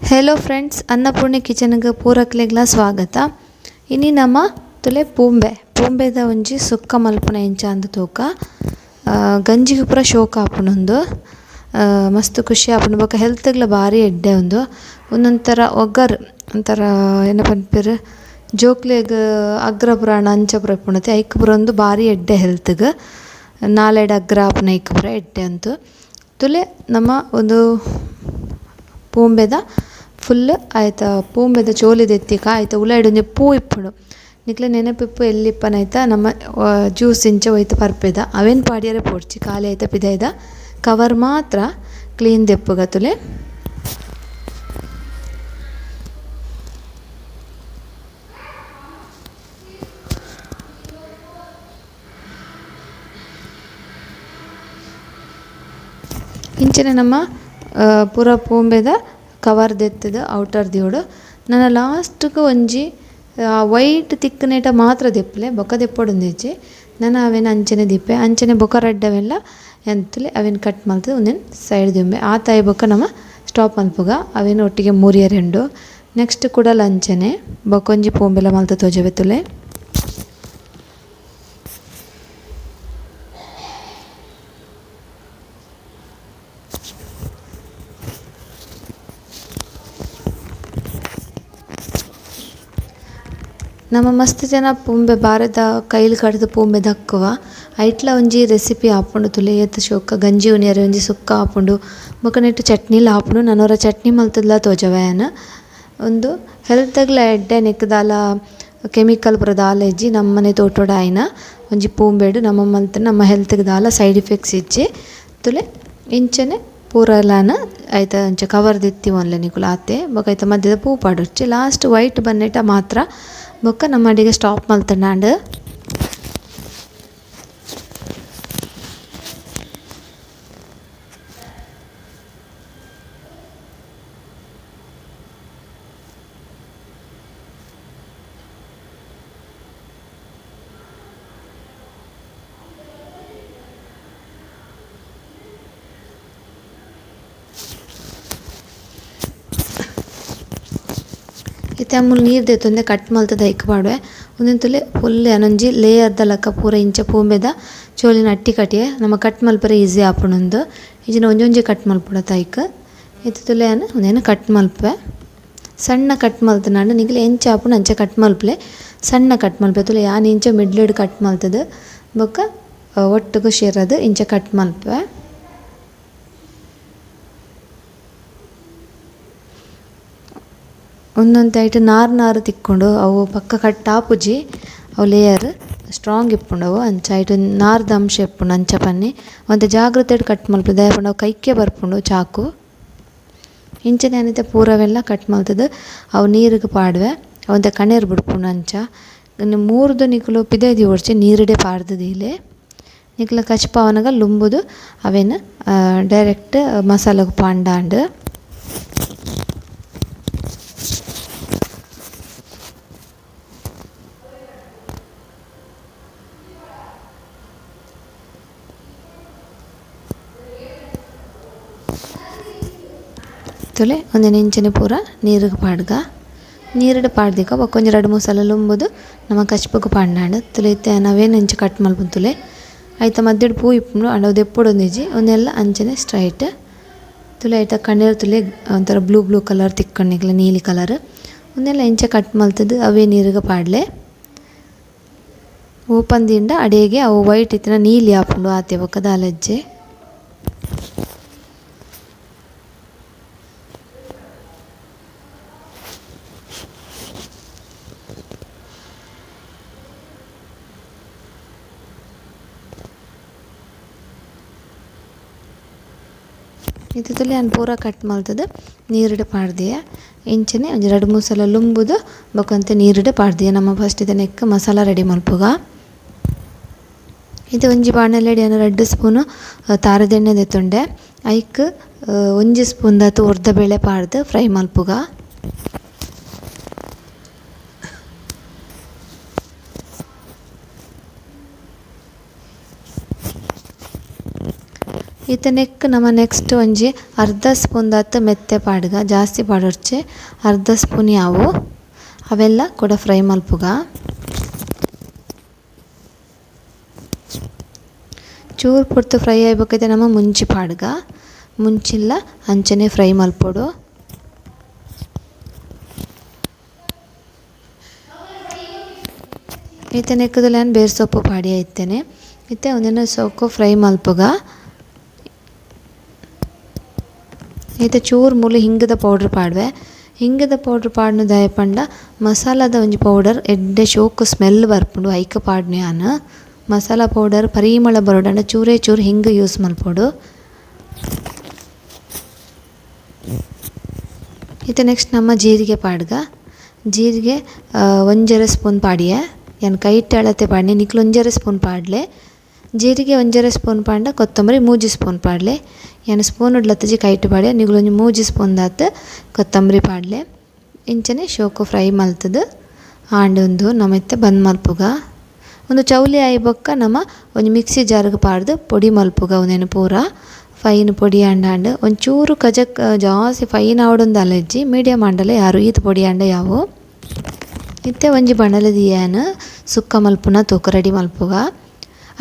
Hello friends, ಅನ್ನಪೂರ್ಣೆ ಕಿಚನ್ಗೆ ಪೂರಕ್ಲೆಗ್ಲ ಸ್ವಾಗತ. ಇನಿ ನಮ ತುಲೆ ಪೂಂಬೆ ಪೂಂಬೆದ ಒಂಜಿ ಸುಕ್ಕ ಮಲ್ಪುನ ಎಂಚ ಅಂದ್ ತೂಕ. ಗಂಜಿಗ್ ಪೂರ ಶೋಕ ಆಪುಂಡು, ಮಸ್ತ್ ಖುಷಿ ಆಪುಂಡು ಬೊಕ ಹೆಲ್ತ್ಗ್ಲ ಬಾರಿ ಎಡ್ಡೆ ಉಂದು. ಉಂದೊಂಥರ ಒಗ್ಗರ್ ಒಂಥರ ಏನ ಪನ್ಪೆರ್ ಜೋಕ್ಲೆಗ್ ಅಗ್ರ ಪುರಾಣ ಅಂಚ ಪೂರ ಇಪ್ಪುಂಡತೆ ಐಕ್ ಪೂರ ಉಂದು ಬಾರಿ ಎಡ್ಡೆ ಹೆಲ್ತ್ಗ್. ನಾಲೆಡ್ ಅಗ್ರ ಆಪುನ ಐಕ್ ಪೂರ ಎಡ್ಡೆ ಉಂದು. ತುಲೆ ನಮ ಉಂದು ಪೂಂಬೆದ ಫುಲ್ ಆಯ್ತ ಪೂಂಬೆದ ಚೋಲಿ ದೆತ್ತಿಕ ಆಯ್ತ ಉಲೈಡ್ ಒಂಜಿ ಪೂ ಇಪ್ಪುಂಡು. ನಿಕ್ಲೆ ನೆನಪಿಪ್ಪು ಎಲ್ಲಿಪ್ಪನೈತ ನಮ್ಮ ಜ್ಯೂಸ್ ಇಂಚ ಒಯ್ತ್ ಪರ್ಪೆದ ಅವೆನ್ ಪಾಡ್ಯರೆ ಪೋಡ್ಚಿ ಖಾಲಿ ಐತ ಪಿದಯ್ದ ಕವರ್ ಮಾತ್ರ ಕ್ಲೀನ್ ದೆಪ್ಪುಗ ತುಲೆ. ಇಂಚನೆ ನಮ್ಮ ಪೂರ ಪೂಂಬೆದ ಕವರ್ ದೆತ್ತುದು ಔಟರ್ ದಿಯೋಡು. ನನ ಲಾಸ್ಟ್ಗ್ ಒಂಜಿ ವೈಟ್ ತಿಕ್ಕುನೇಟ ಮಾತ್ರ ದೆಪ್ಪುಲೆ ಬೊಕ ದೆಪ್ಪೊಡುಂದಿಜ್ಜಿ. ನನ ಅವೆನ್ ಅಂಚನೆ ದಿಪ್ಪೆ ಅಂಚನೆ ಬೊಕ ರಡ್ಡವೆಲ್ಲ ಎಂತುಲೆ ಅವೆನ್ ಕಟ್ ಮಲ್ತುದು ಉಂದೆನ್ ಸೈಡ್ ದಿಂಬೆ ಆತಾಯಿ ಬೊಕ ನಮ ಸ್ಟಾಪ್ ಮಲ್ಪುಗ ಅವೆನ್ ಒಟ್ಟಿಗೆ ಮೂರಿಯರೆ ಉಂಡು. ನೆಕ್ಸ್ಟ್ ಕುಡಲ ಅಂಚನೆ ಬೊಕೊಂಜಿ ಪೂಂಬೆಲ ಮಲ್ತ್ ತೋಜವೆ ತುಲೆ. ನಮ ಮಸ್ತ್ ಜನ ಪೂಂಬೆ ಬಾರೆದ ಕೈಲ್ ಕಡ್ದ್ ಪೂಂಬೆ ದಕ್ಕುವ ಐಟ್ಲ ಒಂಜಿ ರೆಸಿಪಿ ಆಪುಂಡು ತುಲೆ ಏತ್ ಶೋಕ ಗಂಜಿ ಉನಿಯರೆ ಒಂಜಿ ಸುಕ್ಕ ಆಪುಂಡು ಬೊಕ ನೆಟ್ಟ್ ಚಟ್ನಿಲ ಆಪುಂಡು ನನೊರ ಚಟ್ನಿ ಮಲ್ತುದ್ಲ ತೋಜವೆ ಯಾನ್. ಉಂದು ಹೆಲ್ತ್ಗ್ಲ ಎಡ್ಡೆ ನೆಕ್ಕ್ ದಾಲ ಕೆಮಿಕಲ್ ಪೂರ ದಾಲ ಇಜ್ಜಿ ನಮ್ಮನೆ ತೋಟೊಡು ಆಯಿನ ಒಂಜಿ ಪೂಂಬೆಡ್ ನಮ ಮಲ್ತ್ ನಮ್ಮ ಹೆಲ್ತ್ಗ್ ದಾಲ ಸೈಡ್ ಎಫೆಕ್ಟ್ಸ್ ಇಜ್ಜಿ ತುಲೆ. ಇಂಚನೆ ಪೂರಲಾನ ಐತ ಅಂಚ ಕವರ್ ದೆತ್ತಿ ಒನ್ಲೆ ನಿಕುಲು ಆತೆ ಬೊಕ ಐತ ಮಧ್ಯದ ಪೂ ಪಾಡೊಡ್ಚಿ ಲಾಸ್ಟ್ ವೈಟ್ ಬನ್ನೇಟ ಮಾತ್ರ ಬೊಕ ನಮ್ಮ ಅಡಿಗೆ ಸ್ಟಾಪ್ ಮಲ್ತುಂಡಾಂಡ್. ಇತ್ತೆ ಅಮುಲು ನೀರು ದೆತ್ತೊಂದೆ ಕಟ್ ಮಲ್ತುದು ಐಕ್ ಪಾಡುವೆ ಉಂದೆನ್ ತುಲೆ ಫುಲ್ ಯಾನೊಂಜಿ ಲೇಯರ್ ದ ಲಕ ಪೂರ ಇಂಚ ಪೂಂಬೆದ ಚೋಲಿನ ಅಟ್ಟಿ ಕಟಿಯೆ ನಮ ಕಟ್ ಮಲ್ಪರೆ ಈಸಿ ಆಪುಂಡು. ಇಜ್ಜಿಂಡ ಒಂಜೊಂಜಿ ಕಟ್ ಮಲ್ಪೊಡತ ಐಕ್. ಇತ್ತೆ ತುಲೆ ಯಾನ್ ಉಂದೆನ್ ಕಟ್ ಮಲ್ಪುವೆ ಸಣ್ಣ ಕಟ್ ಮಲ್ತುಂಡ ನಿಕುಲು ಎಂಚ ಆಪುಂಡು ಅಂಚ ಕಟ್ ಮಲ್ಪುಲೆ ಸಣ್ಣ ಕಟ್ ಮಲ್ಪುವೆ ತುಲೆ ಯಾನ್ ಇಂಚ ಮಿಡ್ಲೆಡ್ ಕಟ್ ಮಲ್ತುದು ಬೊಕ ಒಟ್ಟುಗು ಸೇರದು ಇಂಚ ಕಟ್ ಮಲ್ಪುವೆ. ಒಂದೊಂದು ಐಟ್ ನಾರ್ ನಾರ್ ತಿಕ್ಕೊಂಡು ಅವು ಪಕ್ಕ ಕಟ್ ಆಪುಜಿ ಅವು ಲೇಯರ್ ಸ್ಟ್ರಾಂಗ್ ಇಪ್ಪುಂಡು ಅವು ಅಂಚ ಐಟ್ ನಾರ್ದ ಅಂಶ ಇಪ್ಪುಂಡು ಅಂಚ ಪನ್ನಿ ಒಂತೆ ಜಾಗ್ರತೆಡ್ ಕಟ್ ಮಲ್ಪುಲೆ ದಾಯೆ ಪಂಡ ಅವು ಕೈಕೆ ಬರ್ಪುಂಡು ಚಾಕು. ಇಂಚನೆ ಯಾನಿತ್ತೆ ಪೂರವೆಲ್ಲ ಕಟ್ ಮಲ್ತುದು ಅವು ನೀರುಗ್ ಪಾಡುವೆ ಒಂತೆ ಕಣೇರ್ ಬುಡ್ಪುಂಡು ಅಂಚ ಮೂರ್ದು ನಿಕುಲು ಪಿದಯ್ ದೀವೊಡ್ಚಿ ನೀರುಡೆ ಪಾಡ್ದು ದೀಲೆ ನಿಕುಲು ಕಚ್ಪಾವನಗ ಲುಂಬುದು ಅವೆನ್ ಡೈರೆಕ್ಟ್ ಮಸಾಲಗ್ ಪಾಂಡಾಂಡ್. ತುಲೆ ಒಂದೆನ್ ಇಂಚನೆ ಪೂರ ನೀರುಗ್ ಪಾಡ್ಗ ನೀರುಡ್ ಪಾಡ್ದಿಕ ಬೊಕ ಒಂಜಿ ರಡ್ಡ್ ಮೂಜಿ ಸಲ ಲುಂಬುದು ನಮ ಕಚ್ಪುಗು ಪಾಡ್ನಾಂಡ್. ತುಲೆ ಇತ್ತೆ ಅವೆನ್ ಇಂಚ ಕಟ್ ಮಲ್ಪುನು ತುಲೆ ಐತ ಮಧ್ಯಡ್ ಪೂ ಇಪ್ಪುಂಡು ಆಂಡ ಅವು ದೆಪ್ಪೊಡೊಂದಿಜ್ಜಿ ಉಂದೆಲ್ಲ ಅಂಚನೆ ಸ್ಟ್ರೈಟ್ ತುಲೆ ಐತ ಕಣ್ಣೀರ್ ತುಲೆ ಒಂಥರ ಬ್ಲೂ ಬ್ಲೂ ಕಲರ್ ತಿಕ್ಕುಂಡು ನಿಕ್ಲೆ ನೀಲಿ ಕಲರ್ ಉಂದೆಲ್ಲ ಇಂಚ ಕಟ್ ಮಲ್ತುದು ಅವೇ ನೀರುಗ್ ಪಾಡ್ಲೆ. ಓಪನ್ ದಿಂಡ ಅಡೇಗೆ ಅವು ವೈಟ್ ಇತ್ತಿನ ನೀಲಿ ಆಪುಂಡು ಆತೆ ಬೊಕ ದಾಲಜ್ಜೆ. ಇತ್ತೆ ತುಲೆ ಯಾನ್ ಪೂರ ಕಟ್ ಮಲ್ತುದು ನೀರುಡ್ ಪಾಡ್ದಿಯೆ ಇಂಚನೆ ಒಂಜಿ ರಡ್ಡ್ ಮೂಜಿ ಸಲ ಲುಂಬುದು ಬೊಕ ಒಂತೆ ನೀರುಡ್ ಪಾಡ್ದಿಯೆ. ನಮ ಫಸ್ಟ್ ಇತ್ತೆ ನೆಕ್ಕ್ ಮಸಾಲ ರೆಡಿ ಮಲ್ಪುಗ. ಇತ್ತೆ ಒಂಜಿ ಬಾಣಲೆಡ್ ಯಾನ್ ರಡ್ಡ್ ಸ್ಪೂನ್ ತಾರದೆಣ್ಣೆ ದೆತ್ತೊಂಡೆ ಐಕ್ ಒಂಜಿ ಸ್ಪೂನ್ ದಾತ್ ಉರ್ದ ಬೇಳೆ ಪಾಡ್ದು ಫ್ರೈ ಮಲ್ಪುಗ. ಇತ್ತೆ ನೆಕ್ ನಮ್ಮ ನೆಕ್ಸ್ಟ್ ಒಂಜಿ ಅರ್ಧ ಸ್ಪೂನ್ ದಾತ್ ಮೆತ್ತೆ ಪಾಡ್ಗ, ಜಾಸ್ತಿ ಪಾಡೊಡ್ಚಿ, ಅರ್ಧ ಸ್ಪೂನ್ ಯಾವು ಅವೆಲ್ಲ ಕೂಡ ಫ್ರೈ ಮಲ್ಪುಗ. ಚೂರು ಪೊರ್ತು ಫ್ರೈ ಆಯ್ಬೇಕೈತೆ ನಮ್ಮ ಮುಂಚಿ ಪಾಡ್ಗ, ಮುಂಚಿಲ್ಲ ಅಂಚನೆ ಫ್ರೈ ಮಲ್ಪೊಡು. ಇತ್ತೆ ನೆಕ್ಕದಲ್ಲ ಬೇರೆ ಸೊಪ್ಪು ಪಾಡಿ ಇತ್ತೇನೆ. ಇತ್ತೆ ಒಂದಿನ ಸೊಪ್ಪು ಫ್ರೈ ಮಲ್ಪುಗ. ಇತ್ತೆ ಚೂರು ಮೂಲು ಹಿಂಗದ ಪೌಡ್ರ್ ಪಾಡುವೆ. ಹಿಂಗದ ಪೌಡ್ರ್ ಪಾಡ್ನು ದಾಯ ಪಂಡ ಮಸಾಲದ ಒಂಜಿ ಪೌಡರ್ ಎಡ್ಡೆ ಶೋಕು ಸ್ಮೆಲ್ ಬರ್ಪುಂಡು ಐಕ ಪಾಡ್ನೆ ಆನ್. ಮಸಾಲ ಪೌಡರ್ ಪರಿಮಳ ಬರೋಡಂಡ ಚೂರೇ ಚೂರು ಹಿಂಗೆ ಯೂಸ್ ಮಲ್ಪೊಡು. ಇತ್ತೆ ನೆಕ್ಸ್ಟ್ ನಮ್ಮ ಜೀರಿಗೆ ಪಾಡ್ಗ. ಜೀರಿಗೆ ಒಂಜರೆ ಸ್ಪೂನ್ ಪಾಡಿಯೆ, ಯಾನ್ ಕೈಟ್ ಅಳತೆ ಪಾಡ್ನೆ, ನಿಕ್ಲು ಒಂಜರೆ ಸ್ಪೂನ್ ಪಾಡ್ಲೆ. ಜೀರಿಗೆ ಒಂಜರೆ ಸ್ಪೂನ್ ಪಾಂಡ ಕೊತ್ತಂಬರಿ 3 ಸ್ಪೂನ್ ಪಾಡ್ಲೆ. ಯಾನ್ ಸ್ಪೂನ್ ಉಡ್ಲತ್ತಜಿ ಕೈಟ್ ಪಾಡ್ಯ, ನಿಕ್ಲು ಒಂಜಿ 3 ಸ್ಪೂನ್ ದಾತ್ ಕೊತ್ತಂಬರಿ ಪಾಡ್ಲೆ. ಇಂಚನೆ ಶೋಕು ಫ್ರೈ ಮಲ್ತದು ಆಂಡ ಒಂದು ನಮ್ಮ ಇತ್ತೆ ಬಂದ್ ಮಲ್ಪುಗ. ಒಂದು ಚೌಲಿ ಆಯಿ ಬೊಕ್ಕ ನಮ್ಮ ಒಂಜಿ ಮಿಕ್ಸಿ ಜಾರ್ಗ್ ಪಾಡ್ದು ಪೊಡಿ ಮಲ್ಪುಗ. ಒಂದೇನು ಪೂರ ಫೈನ್ ಪೊಡಿ ಆಂಡ ಆಂಡ್ ಒಂಚೂರು ಕಜಕ್ ಜಾಸ್ತಿ ಫೈನ್ ಆವಡೊಂದು ಅಲೆಜ್ಜಿ, ಮೀಡಿಯಮ್ ಆಂಡಲೆ ಯಾರು ಈತ್ ಪೊಡಿ ಆಂಡ ಯಾವು. ಇತ್ತೆ ಒಂಜಿ ಬಣಲೆ ದಿಯಾನ್ ಸುಕ್ಕ ಮಲ್ಪುನ ತೂಕ ರೆಡಿ ಮಲ್ಪುಗ.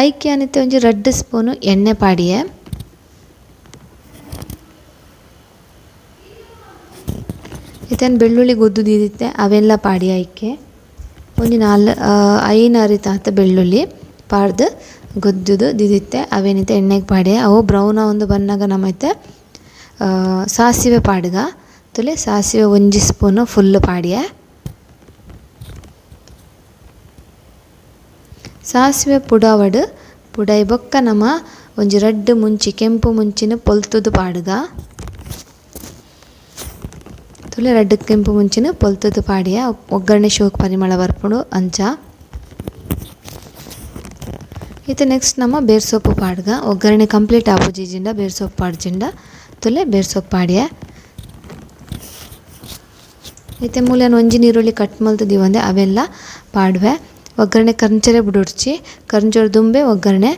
ಐಕೆ ಅನಿತ್ತೆ ಒಂಜಿ 2 ಸ್ಪೂನು ಎಣ್ಣೆ ಪಾಡಿಯೆ. ಇತ್ತೆ ಬೆಳ್ಳುಳ್ಳಿ ಗುದ್ದು ದೀದಿತ್ತೆ ಅವೆಲ್ಲ ಪಾಡಿಯ ಐಕೆ. ಒಂಜಿ 4 5 ಅರಿತಾತ ಬೆಳ್ಳುಳ್ಳಿ ಪಾಡ್ದು ಗುದ್ದುದು ದಿದಿತ್ತೆ ಅವೇನಿತ್ತೆ ಎಣ್ಣೆಗೆ ಪಾಡಿಯ. ಅವು ಬ್ರೌನ್ ಒಂದು ಬನ್ನಾಗ ನಮ್ಮೈತೆ ಸಾಸಿವೆ ಪಾಡ್ಗ. ತುಲೆ ಸಾಸಿವೆ 1 ಸ್ಪೂನು ಫುಲ್ ಪಾಡಿಯ. ಸಾಸಿವೆ ಪುಡಾವಡು ಪುಡೈ ಬೊಕ್ಕ ನಮ ಒಂಜಿ 2 ಮುಂಚಿ ಕೆಂಪು ಮುಂಚಿನ ಪೊಲ್ತುದು ಪಾಡ್ಗ. ತುಲೆ 2 ಕೆಂಪು ಮುಂಚಿನ ಪೊಲ್ತುದು ಪಾಡಿಯ ಒಗ್ಗರಣೆ ಶೋಕ್ ಪರಿಮಳ ಬರ್ಪುಂಡು ಅಂಚ. ಇತ್ತೆ ನೆಕ್ಸ್ಟ್ ನಮ್ಮ ಬೇರ್ ಸೊಪ್ಪು ಪಾಡ್ಗ. ಒಗ್ಗರಣೆ ಕಂಪ್ಲೀಟ್ ಆಪುಜಿಜಿಂಡ ಬೇರ್ ಸೊಪ್ಪು ಪಾಡ್ಜಿಂಡ ತುಲೆ ಬೇರ್ ಸೊಪ್ಪು ಪಾಡಿಯ. ಇತ್ತೆ ಮೂಲ್ಯನ ಒಂಜಿ ನೀರುಳ್ಳಿ ಕಟ್ ಮಲ್ತು ದೀವಂದೆ ಅವೆಲ್ಲ ಪಾಡುವೆ. ಒಗ್ಗರಣೆ ಕಂಚರೆ ಬಿಡುಡ್ಚಿ, ಕಂಚರ್ ದುಂಬೆ ಒಗ್ಗರಣೆ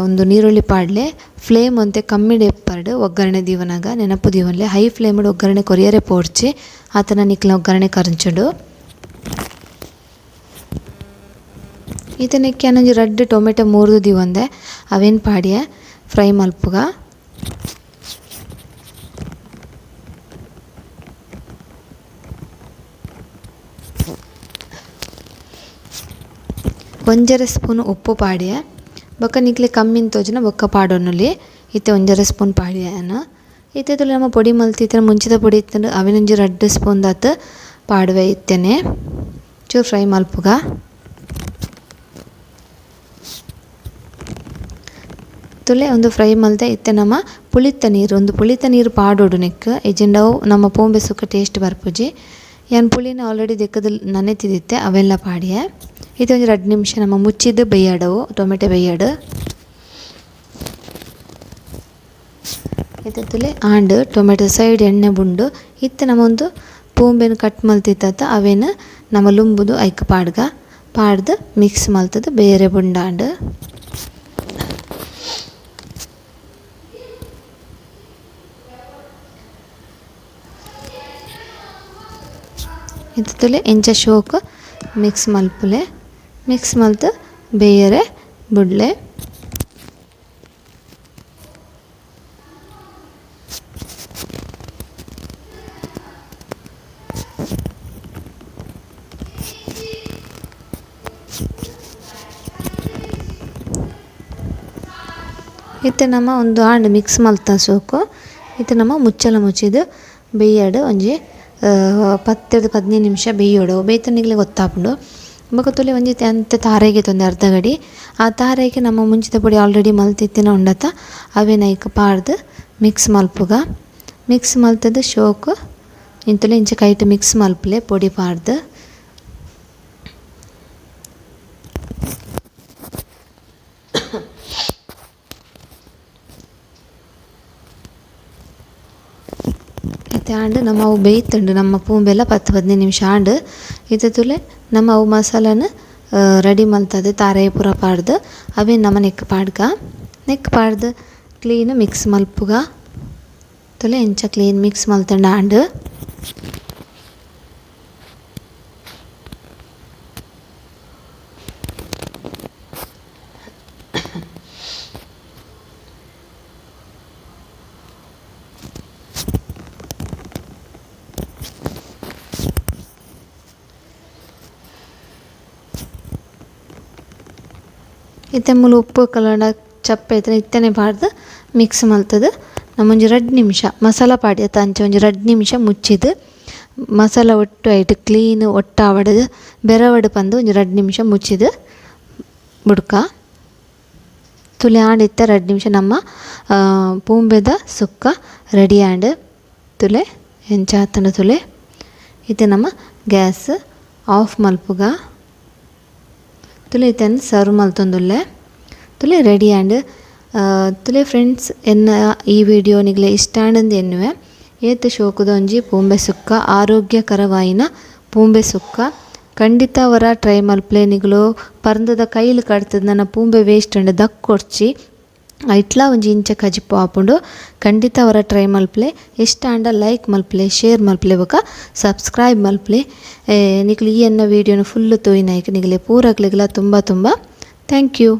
ಒಂದು ನೀರುಳ್ಳಿ ಪಾಡ್ಲೆ. ಫ್ಲೇಮ್ ಅಂತೆ ಕಮ್ಮಿ ಡೆಪ್ಪರ್ಡು ಒಗ್ಗರಣೆ ದೀವನಾಗ ನೆನಪು ದೀವನ್ಲೆ. ಹೈ ಫ್ಲೇಮ್ ಒಗ್ಗರಣೆ ಕೊರಿಯರೆ ಪೋಡ್ಚಿ ಆತನ ನಿಕ್ಲ ಒಗ್ಗರಣೆ ಕರಂಚುಡು. ಈತನಕ್ಕೆ ಒಂಜಿ 2 ಟೊಮೆಟೊ ಮೂರ್ದು ದೀವಂದೆ ಅವೇನು ಪಾಡಿಯ ಫ್ರೈ ಮಲ್ಪುಗ. ಒಂಜರೆ ಸ್ಪೂನ್ ಉಪ್ಪು ಪಾಡಿಯ. ಬೊಕ್ಕ ನಿಕ್ಲೆ ಕಮ್ಮಿನ ತೋಜುನ ಬೊಕ್ಕ ಪಾಡೊನುಲಿ. ಇತ್ತೆ ಒಂಜರೆ ಸ್ಪೂನ್ ಪಾಡಿಯನ. ಇತ್ತೆ ತುಲೆ ನಮ್ಮ ಪೊಡಿ ಮಲ್ತಿತ್ತನ ಮುಂಚಿದ ಪೊಡಿ ಇತ್ತಂಡು ಅವಿನೊಂಜಿ 2 ಸ್ಪೂನ್ ದಾತ್ ಪಾಡುವೆ ಇತ್ತೇನೆ. ಚೂರು ಫ್ರೈ ಮಲ್ಪುಗ. ತುಲೆ ಒಂದು ಫ್ರೈ ಮಲ್ತೆ ಇತ್ತೆ ನಮ್ಮ ಪುಳಿತ ನೀರು, ಒಂದು ಪುಳಿತ ನೀರು ಪಾಡೋಡು ನೆಕ್ ಎಜೆಂಡವು ನಮ್ಮ ಪೂಂಬೆ ಸುಕ್ಕ ಟೇಸ್ಟ್ ಬರ್ಪುಜಿ. ಯಾನ್ ಪುಳಿನ ಆಲ್ರೆಡಿ ದೆಕ್ಕದಲ್ಲಿ ನನೆತಿದಿತ್ತೆ ಅವೆಲ್ಲ ಪಾಡಿಯೆ. ಇದು ಒಂದು 2 ನಿಮಿಷ ನಮ್ಮ ಮುಚ್ಚಿದ್ದು ಬೇಯಾಡವು ಟೊಮೆಟೊ ಬೇಯಾಡು. ಇತ್ತೆ ತುಲೆ and tomato side ಎಣ್ಣೆ ಬುಂಡು ಇತ್ತೆ ನಮ್ಮ ಒಂದು ಪೂಂಬೆನ ಕಟ್ ಮಲ್ತಿತ್ತ ಅವೇನು ನಮ್ಮ ಲುಂಬುದು ಐಕ್ ಪಾಡ್ಗ ಪಾಡ್ದು ಮಿಕ್ಸ್ ಮಲ್ತದ್ದು ಬೇರೆ ಬುಂಡಾಂಡು. ಇತ್ತೆ ಎಂಚ ಶೋಕ್ ಮಿಕ್ಸ್ ಮಲ್ಪುಲೆ. ಮಿಕ್ಸ್ ಮಲ್ತು ಬೇಯರೆ ಬುಡ್ಲೆ. ಇತ್ತೆ ನಮ್ಮ ಒಂದು ಆಂಡ್ ಮಿಕ್ಸ್ ಮಲ್ತ ಸೋಕು. ಇತ್ತೆ ನಮ್ಮ ಮುಚ್ಚಲ ಮುಚ್ಚಿದು ಬೇಯಾಡು ಒಂಜಿ 10 15 ನಿಮಿಷ ಬೇಯೋಡು. ಬೇಯ್ತನಿಗ್ಲೆ ಗೊತ್ತಾಪುಂಡು. ಬೊಕ ತುಲೆ ಒಂಜಿ ಅಂತೆ ತಾರೆಗೆ ತೊಂದೆ ಅರ್ಧ ಗಡಿ. ಆ ತಾರೆಗೆ ನಮ್ಮ ಮುಂಚಿದ ಪೊಡಿ ಆಲ್ರೆಡಿ ಮಲ್ತಿತ್ತಿನ ಉಂಡತ ಅವೇನ ಐಕ್ ಪಾಡ್ದು ಮಿಕ್ಸ್ ಮಲ್ಪುಗ. ಮಿಕ್ಸ್ ಮಲ್ತದ ಶೋಕು ಇಂತಲೆ ಇಂಚ ಕೈಟ್ ಮಿಕ್ಸ್ ಮಲ್ಪುಲೆ ಪೊಡಿ ಪಾಡ್ದು. ಇತ್ತೆ ಆಂಡ್ ನಮ್ಮ ಅವು ಬೇಯ್ತುಂಡು ನಮ್ಮ ಪೂಂಬೆಲ್ಲ 10 15 ನಿಮಿಷ ಆಂಡ್. ಇತ್ತೆ ತುಲೆ ನಮ್ಮ ಅವು ಮಸಾಲನ ರೆಡಿ ಮಲ್ತದೆ ತಾರೆ ಪೂರ ಪಾಡ್ದು ಅವೇ ನಮ್ಮ ನೆಕ್ ಪಾಡ್ಗ. ನೆಕ್ ಪಾಡ್ದು ಕ್ಲೀನ್ ಮಿಕ್ಸ್ ಮಲ್ಪುಗ. ತುಲೆ ಇಂಚ ಕ್ಲೀನ್ ಮಿಕ್ಸ್ ಮಲ್ತಂಡ ಆಂಡ್. ಇತ್ತೆ ಮೂಲು ಉಪ್ಪು ಕಲಂಡ ಚಪ್ಪೆ ಇತ್ತನೆ ಪಾಡ್ದು ಮಿಕ್ಸ್ ಮಲ್ತದು ನಮ್ಮೊಂಜಿ 2 ನಿಮಿಷ ಮಸಾಲ ಪಾಡ್ಯತ ಅಂಚ ಒಂಜಿ 2 ನಿಮಿಷ ಮುಚ್ಚಿದು ಮಸಾಲ ಒಟ್ಟು ಐಟ್ ಕ್ಲೀನ್ ಒಟ್ಟಾವಡದು ಬೆರವಡು ಪಂದು ಒಂಜಿ 2 ನಿಮಿಷ ಮುಚ್ಚಿದು ಬುಡ್ಕ. ತುಲೆ ಆಂಡ್ ಇತ್ತೆ 2 ನಿಮಿಷ ನಮ್ಮ ಪೂಂಬೆದ ಸುಕ್ಕ ರೆಡಿ ಆಂಡ್. ತುಲೆ ಎಂಚ ಆತಂಡ ತುಲೆ ಇತ್ತೆ ನಮ್ಮ ಗ್ಯಾಸ್ ಆಫ್ ಮಲ್ಪುಗ. ತುಲೆ ಇತ್ತನ್ ಸರ್ವ್ ಮಲ್ತೊಂದುಲ್ಲೆ. ತುಲೆ ರೆಡಿ ಆಂಡ್. ತುಲೆ ಫ್ರೆಂಡ್ಸ್ ಎನ್ನ ಈ ವಿಡಿಯೋ ನಿಗ್ಲೆ ಇಷ್ಟ ಆಂಡಂದು ಎನ್ನುವೆ. ಏತ್ ಶೋಕುದ ಒಂಜಿ ಪೂಂಬೆ ಸುಕ್ಕ, ಆರೋಗ್ಯಕರವಾಯಿನ ಪೂಂಬೆ ಸುಕ್ಕ ಖಂಡಿತ ವರ ಟ್ರೈ ಮಲ್ಪ್ಲೆ. ನಿಗುಲು ಪರ್ಂದದ ಕೈಲು ಕಡ್ತದ ನನ್ನ ಪೂಂಬೆ ವೇಸ್ಟ್ ಅಂಡ್ ದಕ್ಕೊಡ್ಚಿ ಐಟ್ಲಾ ಒಂಜಿ ಇಂಚ ಕಜಿಪು ಆಪುಂಡು. ಖಂಡಿತ ವರ ಟ್ರೈ ಮಲ್ಪ್ಲೆ. ಇಷ್ಟ ಆಂಡ ಲೈಕ್ ಮಲ್ಪ್ಲೆ, ಶೇರ್ ಮಲ್ಪ್ಲೆ ಬೊಕ ಸಬ್ಸ್ಕ್ರೈಬ್ ಮಲ್ಪ್ಲೆ. ನಿಕ್ಲು ಈ ಎನ್ನ ವಿಡಿಯೋನು ಫುಲ್ ತೋಯಿನಾಯ್ಕ ನಿಗಲೆ ಪೂರಕ್ಲೆಗ್ಲ ತುಂಬ ತುಂಬ thank you.